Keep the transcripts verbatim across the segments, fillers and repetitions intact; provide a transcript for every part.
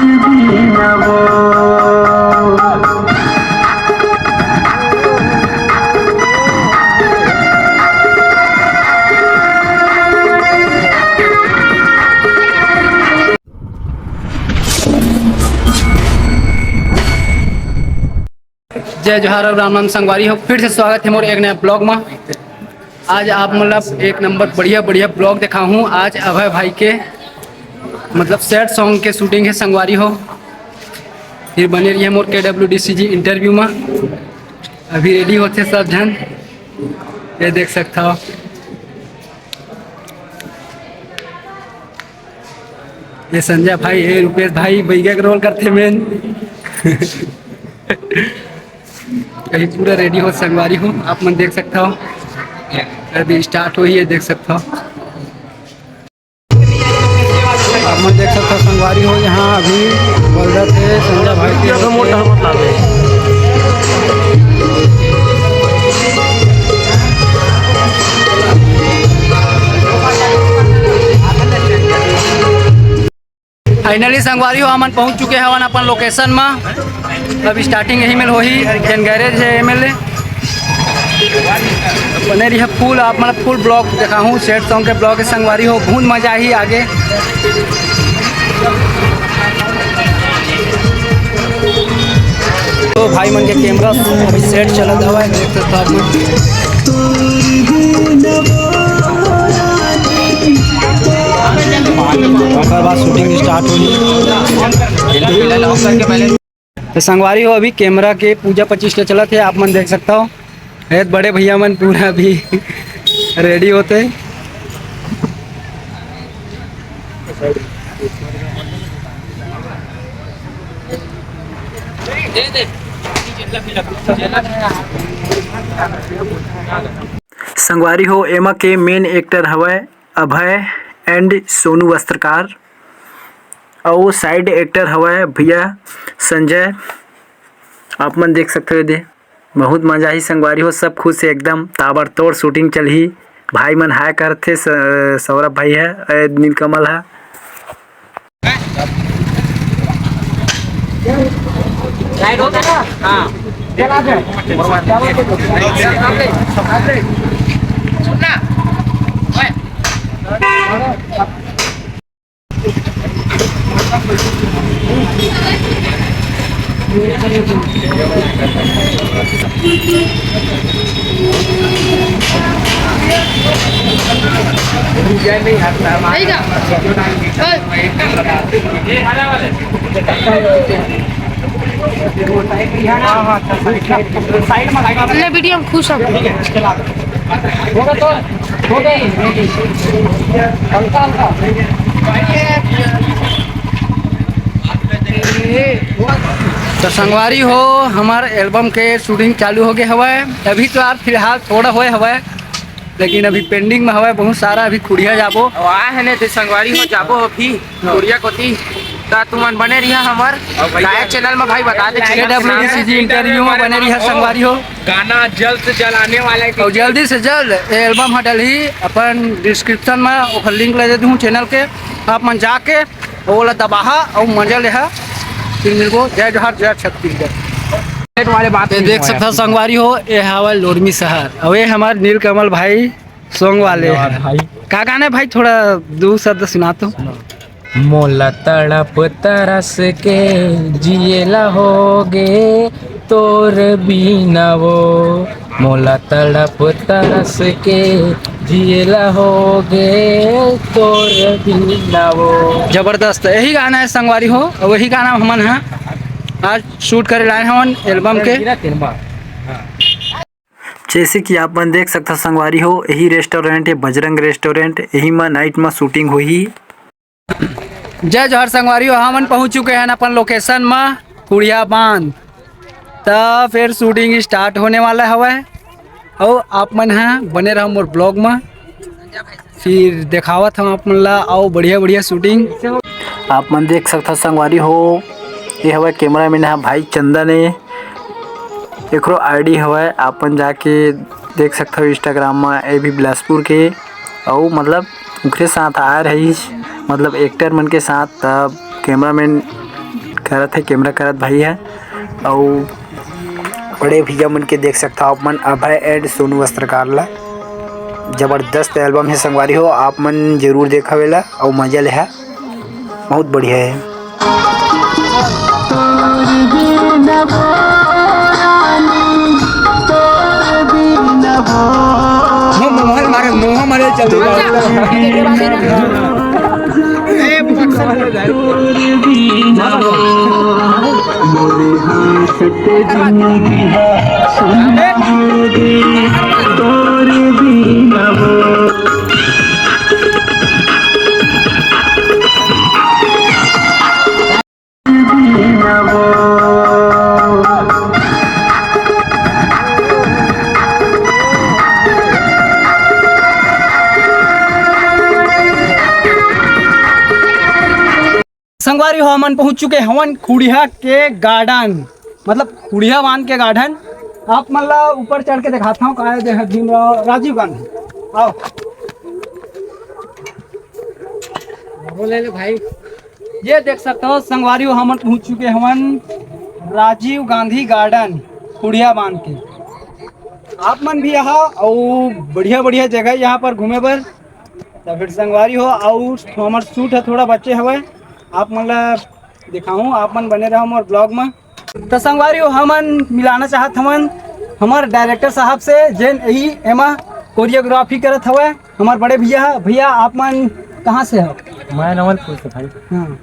जय जोहार अउ राम राम संगवारी हो, फिर से स्वागत हे मोर एक नया vlog म। आज आप मन ला एक नंबर बढ़िया बढ़िया vlog देखाहूँ। आज अभय भाई के मतलब sad song के shooting हे संगवारी हो। फिर बने रहिए मोर K W D C G interview म। अभी ready होथे सब झन, ये देख सकथव। ये संजय भाई, ये रुपेश भाई, बइगा के role करथे main। अभी पूरा ready हो संगवारी हो, आप मन देख सकथव। अभी start होही, ये देख सकथव। आप मन देख सकथव संगवारी हो, यहाँ अभी बलदत हे संजय भाई के। Finally संगवारी हो, हमन पहुंच चुके हवन अपन location म। अब starting यही मेर होही, जेन garage हे एमे ले। बने रहिए full, आप मन ला full vlog देखाहूँ, sad song के vlog हे संगवारी हो, बहुत मजा आही आगे। तो भाई मन के camera अभी set चलत हवय, देख सकत हव आप मन। ओकर बाद shooting start होही। तो संगवारी हो, अभी camera के पूजा पच्चीस के चलत हे, आप मन देख सकत हव। हे बड़े भैया मन पूरा अभी ready होत हे। संगवारी हो, एमा के main actor हवय अभय and सोनू वस्त्रकार, अउ side actor हवय भैया संजय। आप मन देख सकते हो, दे बहुत मजा ही संगवारी हो, सब खुश हे एकदम, ताबड़तोड़ shooting चलही। भाई मन हाय करथे, स-, सौरभ भाई हे, ए, नीलकमल हे। ले वीडियो में खुश हो। तो संगवारी हो, हमार album के shooting चालू हो गए हवय। अभी तो यार फिलहाल थोड़ा होए हवय, लेकिन अभी pending में हवय बहुत सारा। अभी कुड़िया जाबो। अउ आए हे ने ते संगवारी हो, जाबो हो भी कुड़िया कोती। त तुमन बने रहिया हमर गायक channel में, भाई बता दे K W D C G interview में बने रहिया संगवारी हो। गाना जल्द से जल्द आने वाला है। अउ जल्दी से जल्द ये album ह डलही, अपन description में ओकर link ला दे दूँ channel के, आप मन जाके ओला दबाहा अउ मजा लेहा। फिर मिलबो। जय जोहार, जय छत्तीसगढ़। वाले बात ये नहीं देख हुआ सकता है। संगवारी हो, ये हवा लोरमी शहर, अउ ये हमार नीलकमल भाई song वाले धन्यवाद हैं। भाई। का गाना है भाई, थोड़ा दो शब्द सुना तो। मोला तड़प तरस के जिएला होगे तोर बिना वो, मोला तड़प तरस के जिएला होगे तोर बिना वो। जबरदस्त, यही गाना है संगवारी हो, और वही गाना हमन ह आज shoot करे लाए हवन album के। जैसे कि आप मन देख सकथव संगवारी हो, यही restaurant हे बजरंग restaurant, यही म night म shooting होही। जय जोहार संगवारी हो, हमन पहुंच चुके हैं अपन location म कुड़िया बांध। त फिर shooting start होने वाला हवय, अउ आप मन ह बने रहो मोर vlog म, फिर देखावत हम आप मन ला अउ बढ़िया बढ़िया shooting। आप मन देख सकथव संगवारी हो, ये हवय cameraman ह भाई चंदन ए, एकरो ID हवय, आप मन जाके देख सकथव Instagram म, ये भी बिलासपुर के। अउ मतलब ओकरे साथ आए रहिस, मतलब actor मन के साथ, तब cameraman करत हे, कैमरा करत भाई हे। अउ बड़े भैया मन के देख सकथव आप मन, अभय and सोनू वस्त्रकार ला। जबरदस्त album हे संगवारी हो, आप मन जरूर देखव एला अउ मजा लेहा, बहुत बढ़िया हे। मोहन मारे, मोहन मारे चल। संगवारी हो, हमन पहुंच चुके हवन खुड़िया के garden, मतलब खुड़िया बांध के garden। आप मन ला ऊपर चढ़ के दिखाता हूँ, कहाँ हे भीमराव, राजीव गांधी। आओ। बोले ले भाई। ये देख सकथव संगवारी हो, हमन पहुंच चुके हवन राजीव गांधी garden खुड़िया बांध के। आप मन भी यहाँ अउ बढ़िया बढ़िया जगह यहाँ पर घूमे बर। तो फिर संगवारी हो, अउ हमर shoot हे थोड़ा बचे हवय, आप मन ला दिखाहूँ, आप मन बने रहो मोर vlog में। तो संगवारी हो, हमन मिलाना चाहत हवन हमर director साहब से, जेन यही एमा choreography करत हवय, हमर बड़े भैया हे। भैया, आप मन कहाँ से हो? मैं नवलपुर से भाई। हाँ,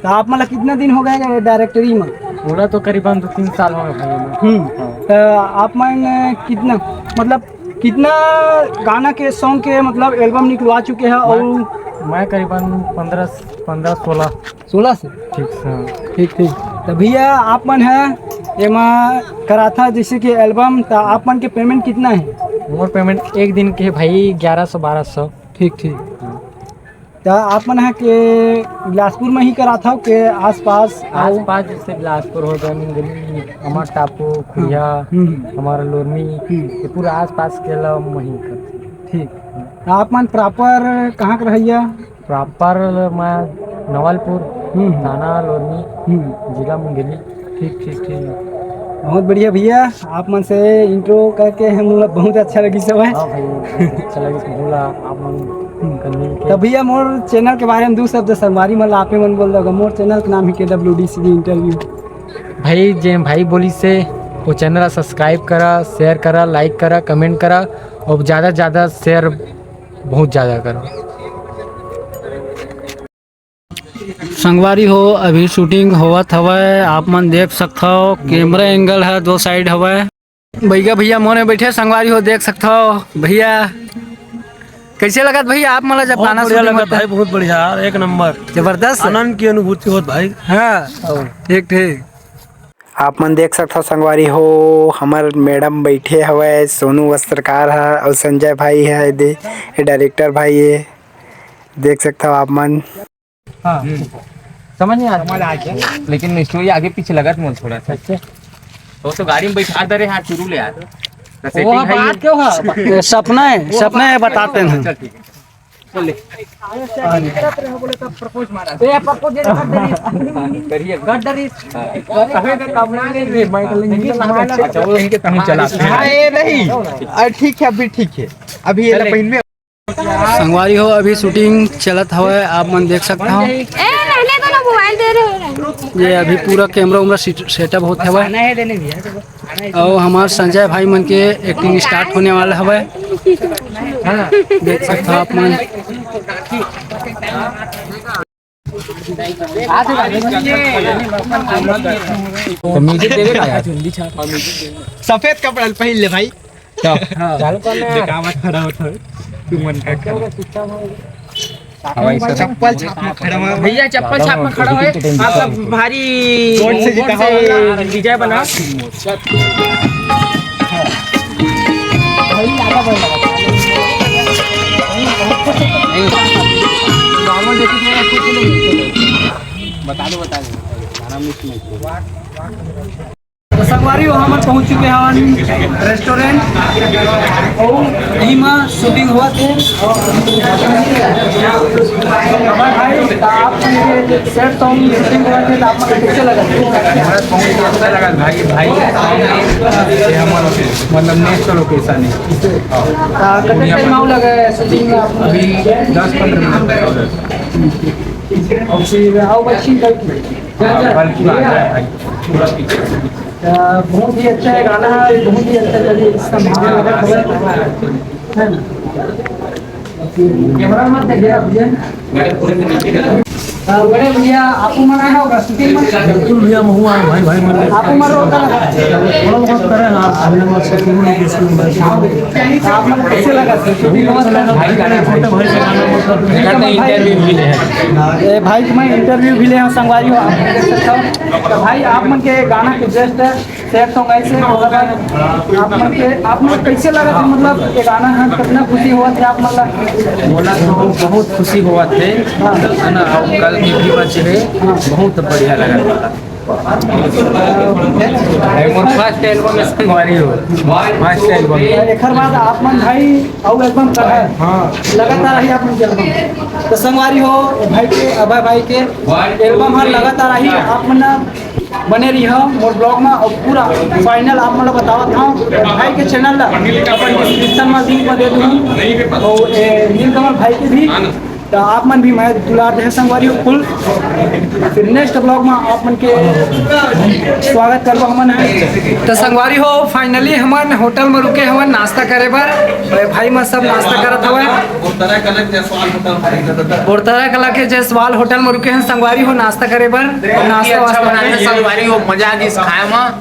तो आप मन ला कितना दिन हो गए directory में? पूरा तो करीबन दो तीन साल हो गए भाई हमें। हम्म। हाँ। तो आप मन कितना, मतलब कितना गाना के, song के, मतलब album निकलवा चुके हैं? और मैं, मैं करीबन पन्द्रह, पन्द्रह सोलह। सोलह से? ठीक से, हाँ। ठीक, ठीक। तो भैया, आप मन हे एमा कराथा जैसे कि album, तो आप मन के payment कितना हे? मोर payment एक दिन के भाई ग्यारह सौ बारह सौ। ठीक, ठीक। हाँ। तो आप मन हे के बिलासपुर में ही कराथा के आसपास? आसपास जैसे बिलासपुर हो गए, मुंगेली, अमर टापू, खुड़िया, हम्म। हमारा लोरमी, हम्म। ये पूरा आसपास के ला वहीं करथे। ठीक। तो आप मन proper कहाँ के रहइया? Proper मैं नवलपुर, हम्म। थाना लोरमी, हम्म। जिला मुंगेली। ठीक, ठीक, ठीक। बहुत बढ़िया भैया, आप मन से intro करके हम लोग बहुत अच्छा लगिस हवय। हाँ भाई, अच्छा लगिस मोला आप मन कर मिल के। तो भैया, मोर channel के बारे में दू शब्द संगवारी मन ला आपे मन बोल दो। मोर channel के नाम हे के W D C D interview। भाई, जे भाई बोलिस हे, वो channel ला subscribe करा, share करा, like करा, comment करा और ज्यादा से ज्यादा share बहुत ज्यादा करा। संगवारी हो, अभी shooting होवत हवय, आप मन देख सकथव, camera angle हे दो side हवय। बैगा भैया मोने बैठे, संगवारी हो, देख सकथव भैया। कैसे लगत भैया आप मन ला जब बहुत गाना बढ़िया shooting लगत होता है? भाई, बहुत बढ़िया, एक नंबर। जबरदस्त। आनंद की अनुभूति होत भाई। हाँ, एक ठीक। आप मन देख सकथव संगवारी हो, हमर madam बैठे हवय, सोनू वस्त्रकार ह अउ संजय भाई ह, एदे, ये director भाई हे, देख सकथव आप मन। हाँ। हम्म। समझ नहीं आता। समझ आ गया। लेकिन story आगे पीछे लगत मोर थोड़ा सा। अच्छा। वो तो गाड़ी में बैठा दे रहे हैं शुरू ले यार। तो वो setting है बात ये। क्यों है? ये सपना है, सपना है, बताते हैं। चल ठीक है। चल ले। ए, propose ये कर दे रही। करिए। कर दे रही। हाँ। कहे तो कब ना ले रे, मैं तो लेंगे। अच्छा, वो इनके तनु चलाते हैं। हाँ, ये नहीं। अरे ठीक है, अभी ठीक है। अभी ये चले। लपेट में संगवारी हो, अभी shooting चलत हवय, आप मन देख सकत हव। ए, रहने दो ना, mobile दे रहे हो, रहने दो। ये अभी पूरा camera उमरा सेट-, setup होत हवय। अउ हमार संजय भाई मन के acting start होने वाला हवय। देख सकत हव आप मन। तो music देवे का यार? सफेद कपड़ा पहन ले भाई। हाँ। चालू कर ना। दिखावत खड़ा होत हवे। तू मन का कर। हवाई सर। चप्पल छाप में खड़ा हुआ। भैया, चप्पल छाप में खड़ा हुआ। आप सब भारी वोट से जीता वोट से हुआ। विजय बना। बता दो, बता दो। गाना मिस मत करो। तो संगवारी हो, हमन पहुंच चुके हवन रेस्टोरेंट अउ इही मा शूटिंग होवत हे। हमारे भाई, तो आप ये सेट सॉन्ग शूटिंग होवत हे, तो आप मन कैसे लगा? बहुत अच्छा लगा भाई। भाई, ये हमारा मतलब नेक्स्ट लोकेशन है। आ, कितने टाइम आऊ लगा है शूटिंग में आप? अभी दस पंद्रह मिनट लगा। और फिर आओ बच्ची कल की। हाँ, कल की बात है भाई। आ, बहुत ही अच्छा है गाना, बहुत ही अच्छा चलिए, इसका माहौल लगा खबर है ना? कैमरा मत देखिए आप, ये। आ, बड़े भैया, आपको मना है होगा शूटिंग में? बिल्कुल भैया, महू आए भाई, भाई मना। आपको मरो होता ना? थोड़ा बहुत करे ना, हमने मत से क्यों नहीं किसी में बैठे। आप मन कैसे लगा शूटिंग में? भाई का छोटे भाई का गाना मतलब। ए, भाई के मैं इंटरव्यू भी ले हंव, संगवारी हो, आप मन देख सकते हो। तो भाई, आप मन के गाना के जस्ट सेट सॉन्ग ऐसे होगा, आप मन के, आप मन कैसे लगा था, मतलब ये गाना है, कितना खुशी हुआ था आप मन ला? बोला तो बहुत खुशी हुआ थे, है ना? और कल के भी बचे है, बहुत बढ़िया लगा। भाई, मोर फर्स्ट एल्बम है संगवारी हो, फर्स्ट एल्बम। एकर बाद आप मन भाई अउ एल्बम कर है, हाँ। लगातार रही आप मन के एल्बम। तो संगवारी हो, भाई के, अभय भाई के एल्बम हर लगातार रही, आप मन बने रही हो मोर ब्लॉग में, और पूरा फाइनल आप मन ला बतावत हूँ। भाई के चैनल ला अपन डिस्क्रिप्शन में लिंक में दे दूँ, और ए, नीलकमल भाई के भी। तो आप मन भी मैं दुलार दे संगवारी हो फुल। फिर नेक्स्ट ब्लॉग में आप मन के स्वागत करबो हमन है। तो संगवारी हो, फाइनली हमन होटल में रुके हमन नाश्ता करे बर। ए, भाई मन सब नाश्ता करत हवय। बोरतरा कला के जायसवाल होटल में रुके हैं संगवारी हो नाश्ता करे बर। नाश्ता अच्छा वास्ता बनाए हैं संगवारी हो, मजा आ गई खाए में।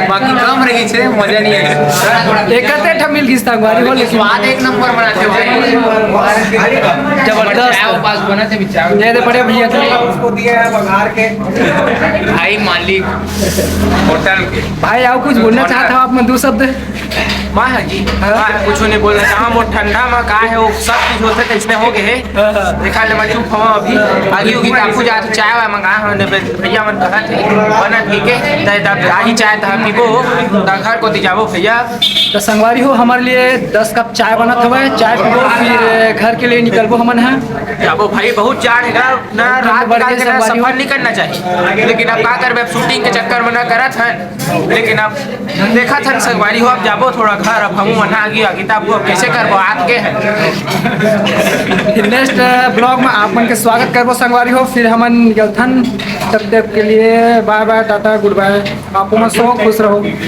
बाकी कम रही छे, मजा नहीं आया। एकते ठा मिल गिस संगवारी हो, लेकिन स्वाद एक नंबर बनाते हो भाई। जबरदस्त। चाय पास बनाते भी चाय। दे दे बड़े भैया के। उसको दिया है बघार के। भाई मालिक होटल के। भाई, आओ कुछ बोलना चाहता हूँ आप मन दो शब्द। मैं हाँ जी, हाँ। मैं कुछ नहीं बोलना चाहूँ। मोर ठंडा में का है, वो सब कुछ होते तो इसने हो गए है। हाँ, हाँ। देखा ले, मैं चुप हूँ अभी। आगी उगी काफू जा तो चाय वाय मंगा हूँ, ने बे-, भैया मन कहा थे, बना ठीक है, तो तब आही चाय तो हम पीबो, तो घर को दी जाबो भैया। तो संगवारी हो, हमारे लिए दस कप चाय बनत हवय, चाय पीबो, फिर घर के लिए निकलबो हमन है। जाबो भाई, बहुत जाड़ है ना, रात बढ़ निकाल गए के ना संगवारी हो। सफर नहीं करना चाहिए, लेकिन अब का करबे, अब शूटिंग के चक्कर में ना करत है। लेकिन अब देखत हन संगवारी हो, अब जाबो थोड़ा घर, अब हमू मन आगी आगी, तब अब कैसे करबो, आत के है। फिर नेक्स्ट ब्लॉग में आप मन के स्वागत करबो संगवारी हो। फिर हमन निकलथन, तब तक के लिए बाय बाय, टाटा, गुड बाय। आप मन सो खुश रहो।